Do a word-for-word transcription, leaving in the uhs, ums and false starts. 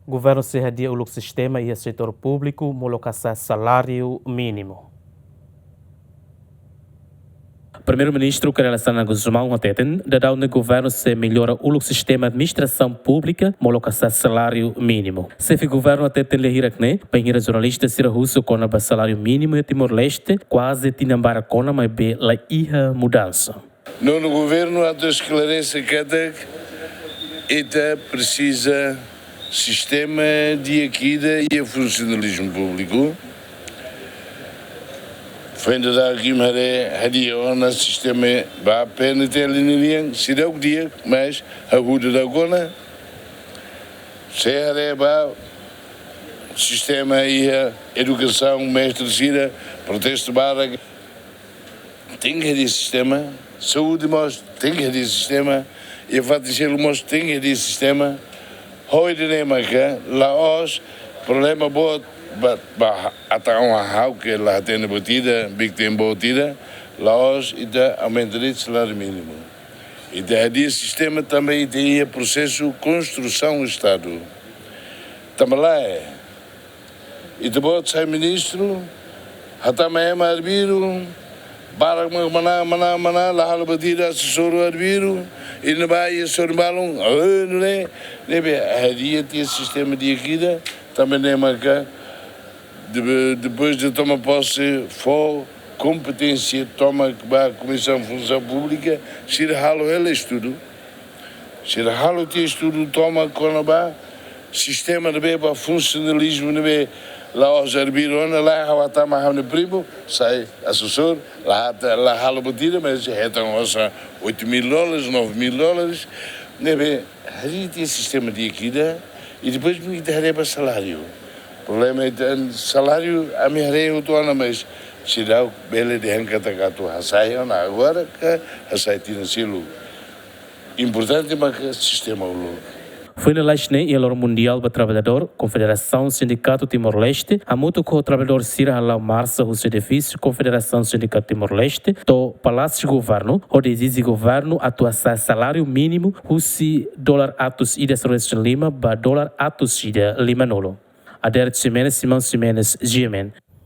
Governu sei hadi'a uluk sistema iha setór públiku molok hasa'e saláriu mínimu. Primeiru-Ministru Kay Rala Xanana Gusmão hateten, daudaun ne'e governu sei mellora uluk sistema administrasaun públika molok hasa'e saláriu mínimu. Xefe governu hateten lia hirak ne'e bainhira jornalista sira husu kona-ba saláriu mínimu iha Timor-Leste, kuaze tinan barak ona maibé la iha mudansa. Nono governu atu esklarese katak ita presiza sistema di'ak ida iha funsionalizmu públiku. Foin daudauk imi haree hadi'a ona sistema ba P N T L ninian, seidauk di'ak, mas hahú daudauk ona. Sei haree ba sistema iha edukasaun, mestre sira protestu barak. Tenke hadi'a sistema, saúde mós tenke hadi'a sistema, iha fatin seluk mós tenke hadi'a sistema. Ho ida-ne'e maka la'ós problema boot ba, ba ata on ha'u ke la hatene buat ida, bik ten buat ida, la'ós ita aumenta de'it saláriu mínimu. Ita hadi'a sistema tanba ita iha prosesu konstrusaun Estadu. Tanba lae, ita-boot sai ministru, hatama ema arbiru, barak mak manán, manán, manán, la halo buat ida, asesór arbiru, i ne'ebá iha sorin balun, eh, ne'e, ne'ebé hadi'a tiha sistema di'ak ida, tanba ne'e maka, de-, depois de toma posse, fó kompeténsia tomak ba Komisaun Funsaun Públika, sira halo hela estudu. Sira halo tiha estudu tomak kona-ba sistema ne'ebé ba funsionalizmu ne'ebé la'ós arbiru ona, lae, ha'u hatama ha'u-nia primu sai asesór, la hata-, la halo buat ida, mas hetan osan oito mil dólares, nove mil dólares, ne'ebé hadi'a tiha sistema di'ak ida, i depois ita haree ba saláriu. Problema ita saláriu, ami haree hotu ona, mas seidauk bele dehan katak atu hasa'e ona agora ka hasa'e tinan seluk. Importante maka sistema uluk. Foin lalais ne'e, iha loron mundiál ba traballadór, Konfederasaun Sindikatu Timor-Leste hamutuk ho traballadór sira hala'o marsa husi edifísiu Konfederasaun Sindikatu Timor-Leste to'o Palásiu Governu, hodi ezije governu atu hasa'e saláriu mínimu husi dolar atus ida sanulu-resin-lima ba dolar atus ida limanulu. Adérito Ximenes, Simão Ximenes, G M N,